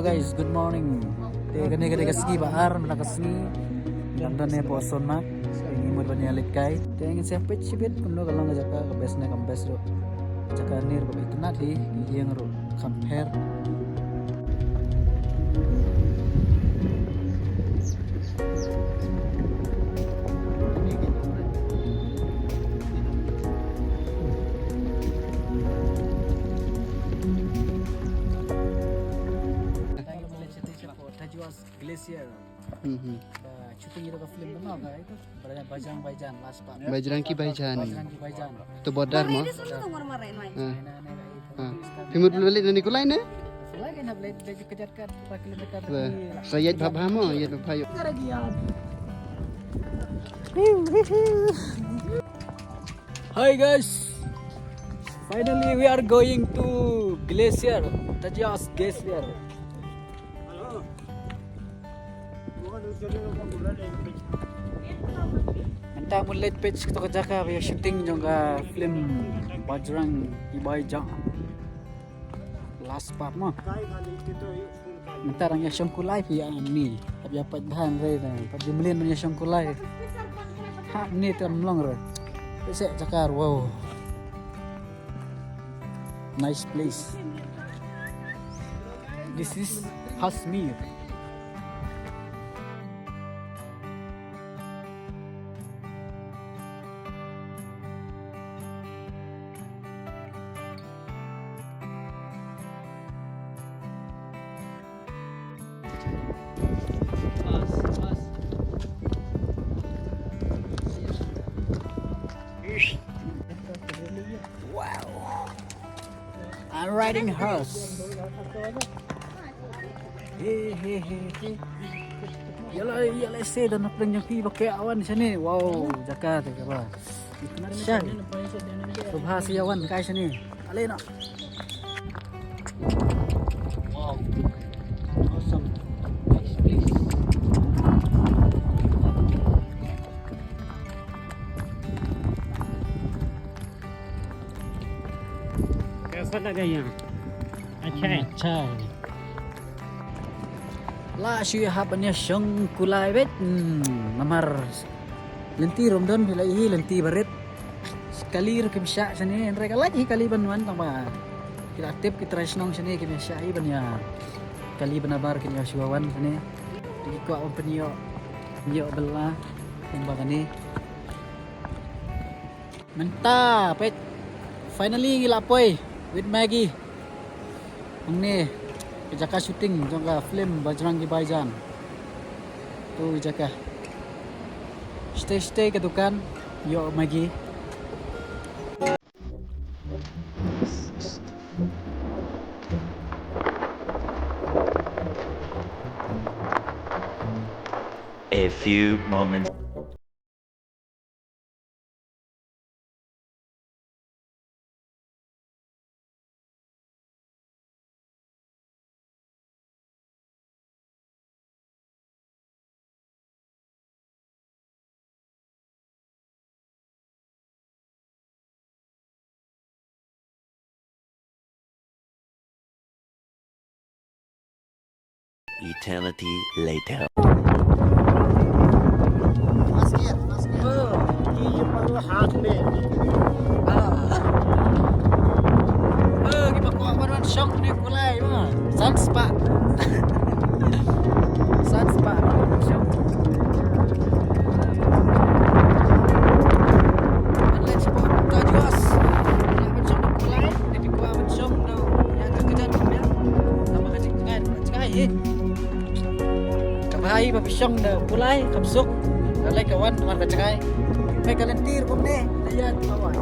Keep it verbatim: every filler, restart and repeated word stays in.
Guys, good morning. Te kane ka dei ka sngi ba ar mynta ka sngi. Ngi don ne hapoh Sonmarg. Ngi mut ban ïa leit kai. Te ngin sa peit shibit kumno ka long ka jaka, ka best ne kam best ruh. Jaka ne ruh ba itynnad hi, ïeng ruh kham pher. Tajuas Glacier. Mhm. Ba shooting ïa ka film ba, ba, Bajrang Bhaijaan last part. Bajrang Ki Bhaijaan. Bajrang Ki Bhaijaan. To border mo? Ah. Ah. Phi mut leit na Nikolai ne? Lagi na leit, leit ka jaka empat kilometer. Sa ïaid bha bha mo, ïaid bha bha ïoh. Hi guys, finally we are going to glacier, Tajuas Glacier. Mynta mut leit peit kato ka jaka ba ïa shooting jong ka film Bajrang Ki Bhaijaan last part mo. Mynta dang ïa shong kulai phi ïa ni. Hap ïa peit bha re da. Pat ju mlien ban ïa shong kulai. Ha ni tam long re. Peit seh jaka, wow. Nice place. This is Hasmir. Wow. I'm riding horse. He, he, he, he. Ïa la, ïa la, se da na pdeng jong phi ba ka wan shane. Wow, jaka te ka ba. Shan. Subha si wan kai shane. Ale na. Wow. Awesome. Nice place. कैसा लगा यहाँ? अच्छा है। अच्छा है। La shu hap ban ïa shong kulai beit. Hmm, namar lynti ruh ym don, phi la ïohi lynti barit. Kali ruh kim shah shane, hynrei ka lait hi kali ban wan tang ba ki la tip ki trai shnong shane kim ïa shah hi ban ïa kali ban abar kin ïa shu wan shane. Ki kwah ban pynïoh, ïoh bylla kumba kane. Mynta peit, finally ngi la poi with Maggie. Hangne ka jaka shooting jong ka film Bajrang Ki Bhaijaan. Tu jaka. Stay stay ka dukan ïoh Maggie. A few moments. Eternity later. Ki ba kwah ban wan shong ne kulai ma. San spah. San spah ban shong. Ban leit shapoh Tajuas. Ban shong ne kulai. Ki ba kwah ban shong ne. Ïa ka kjat ka biang. Namar ka jingtngai, jingtngai hi. Ka bha hi ba phi shong da u kulai, kam suk. Ka lei ka wan, ka wan ka jngai. Peit ka lynti ruh kumne, da ïa ka wan.